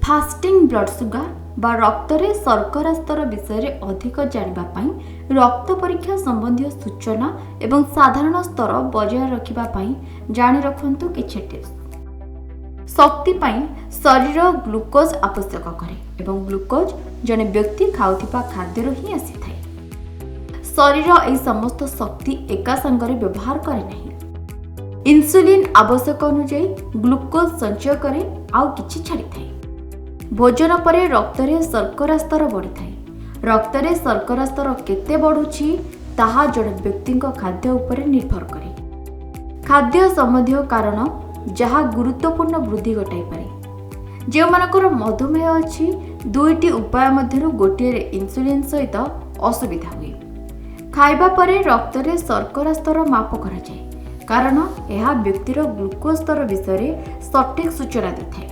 Fasting blood sugar ବା ରକ୍ତରେ ଶର୍କରା ସ୍ତର ବିଷୟରେ ଅଧିକ ଜାଣିବା ପାଇଁ ରକ୍ତ ପରୀକ୍ଷା ସମ୍ବନ୍ଧୀୟ ସୂଚନା ଏବଂ ସାଧାରଣ ସ୍ତର ବଜାୟ ରଖିବା ପାଇଁ ଜାଣି ରଖନ୍ତୁ କିଛି ଟିପ୍ସ। ଶକ୍ତି ପାଇଁ ଶରୀର ଗ୍ଲୁକୋଜ୍ ଆବଶ୍ୟକ କରେ ଏବଂ ଗ୍ଲୁକୋଜ୍ ଜଣେ ବ୍ୟକ୍ତି ଖାଉଥିବା ଖାଦ୍ୟରୁ ହିଁ ଆସିଥାଏ। ଶରୀର ଏହି ସମସ୍ତ ଶକ୍ତି ଏକା ସାଙ୍ଗରେ ବ୍ୟବହାର କରେ ନାହିଁ। ଇନ୍ସୁଲିନ୍ ଆବଶ୍ୟକ ଅନୁଯାୟୀ ଗ୍ଲୁକୋଜ୍ ସଞ୍ଚୟ କରେ, ଆଉ କିଛି ଛାଡ଼ିଥାଏ। ଭୋଜନ ପରେ ରକ୍ତରେ ଶର୍କରା ସ୍ତର ବଢ଼ିଥାଏ। ରକ୍ତରେ ଶର୍କରା ସ୍ତର କେତେ ବଢ଼ୁଛି, ତାହା ଜଣେ ବ୍ୟକ୍ତିଙ୍କ ଖାଦ୍ୟ ଉପରେ ନିର୍ଭର କରେ। ଖାଦ୍ୟ ସମ୍ବନ୍ଧୀୟ କାରଣ ଯାହା ଗୁରୁତ୍ୱପୂର୍ଣ୍ଣ ବୃଦ୍ଧି ଘଟାଇପାରେ। ଯେଉଁମାନଙ୍କର ମଧୁମେହ ଅଛି, ଦୁଇଟି ଉପାୟ ମଧ୍ୟରୁ ଗୋଟିଏରେ ଇନ୍ସୁଲିନ୍ ସହିତ ଅସୁବିଧା ହୁଏ। ଖାଇବା ପରେ ରକ୍ତରେ ଶର୍କରା ସ୍ତର ମାପ କରାଯାଏ, କାରଣ ଏହା ବ୍ୟକ୍ତିର ଗ୍ଲୁକୋଜ୍ ସ୍ତର ବିଷୟରେ ସଠିକ୍ ସୂଚନା ଦେଇଥାଏ।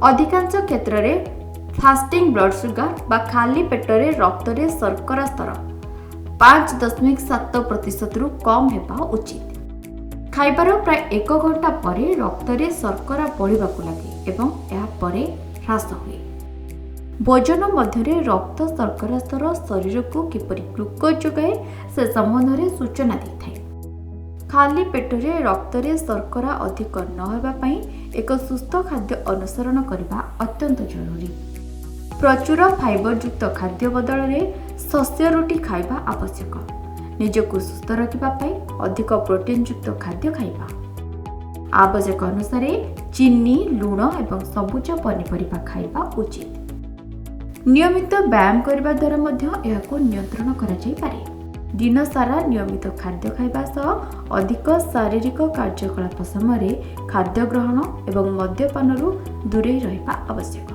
ଅଧିକାଂଶ କ୍ଷେତ୍ରରେ ଫାଷ୍ଟିଂ ବ୍ଲଡ୍ ସୁଗାର ବା ଖାଲି ପେଟରେ ରକ୍ତରେ ଶର୍କରା ସ୍ତର 5.7 ପ୍ରତିଶତରୁ କମ୍ ହେବା ଉଚିତ। ଖାଇବାର ପ୍ରାୟ ଏକ ଘଣ୍ଟା ପରେ ରକ୍ତରେ ଶର୍କରା ବଢ଼ିବାକୁ ଲାଗେ ଏବଂ ଏହା ପରେ ହ୍ରାସ ହୁଏ। ଭୋଜନ ମଧ୍ୟରେ ରକ୍ତ ଶର୍କରା ସ୍ତର ଶରୀରକୁ କିପରି ଗ୍ଲୁକୋଜ୍ ଯୋଗାଏ, ସେ ସମ୍ବନ୍ଧରେ ସୂଚନା ଦେଇଥାଏ। ଖାଲି ପେଟରେ ରକ୍ତରେ ଶର୍କରା ଅଧିକ ନ ହେବା ପାଇଁ ଏକ ସୁସ୍ଥ ଖାଦ୍ୟ ଅନୁସରଣ କରିବା ଅତ୍ୟନ୍ତ ଜରୁରୀ। ପ୍ରଚୁର ଫାଇବରଯୁକ୍ତ ଖାଦ୍ୟ ବଦଳରେ ଶସ୍ୟ ରୁଟି ଖାଇବା ଆବଶ୍ୟକ। ନିଜକୁ ସୁସ୍ଥ ରଖିବା ପାଇଁ ଅଧିକ ପ୍ରୋଟିନ୍ଯୁକ୍ତ ଖାଦ୍ୟ ଖାଇବା। ଆବଶ୍ୟକ ଅନୁସାରେ ଚିନି, ଲୁଣ ଏବଂ ସବୁଜ ପନିପରିବା ଖାଇବା ଉଚିତ। ନିୟମିତ ବ୍ୟାୟାମ କରିବା ଦ୍ୱାରା ମଧ୍ୟ ଏହାକୁ ନିୟନ୍ତ୍ରଣ କରାଯାଇପାରେ। ଦିନସାରା ନିୟମିତ ଖାଦ୍ୟ ଖାଇବା ସହ ଅଧିକ ଶାରୀରିକ କାର୍ଯ୍ୟକଳାପ ସମୟରେ ଖାଦ୍ୟ ଗ୍ରହଣ ଏବଂ ମଦ୍ୟପାନରୁ ଦୂରେଇ ରହିବା ଆବଶ୍ୟକ।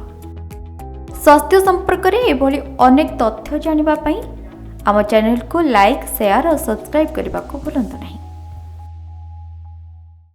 ସ୍ୱାସ୍ଥ୍ୟ ସମ୍ପର୍କରେ ଏଭଳି ଅନେକ ତଥ୍ୟ ଜାଣିବା ପାଇଁ ଆମ ଚ୍ୟାନେଲକୁ ଲାଇକ୍, ସେୟାର ଓ ସବସ୍କ୍ରାଇବ୍ କରିବାକୁ ଭୁଲନ୍ତୁ ନାହିଁ।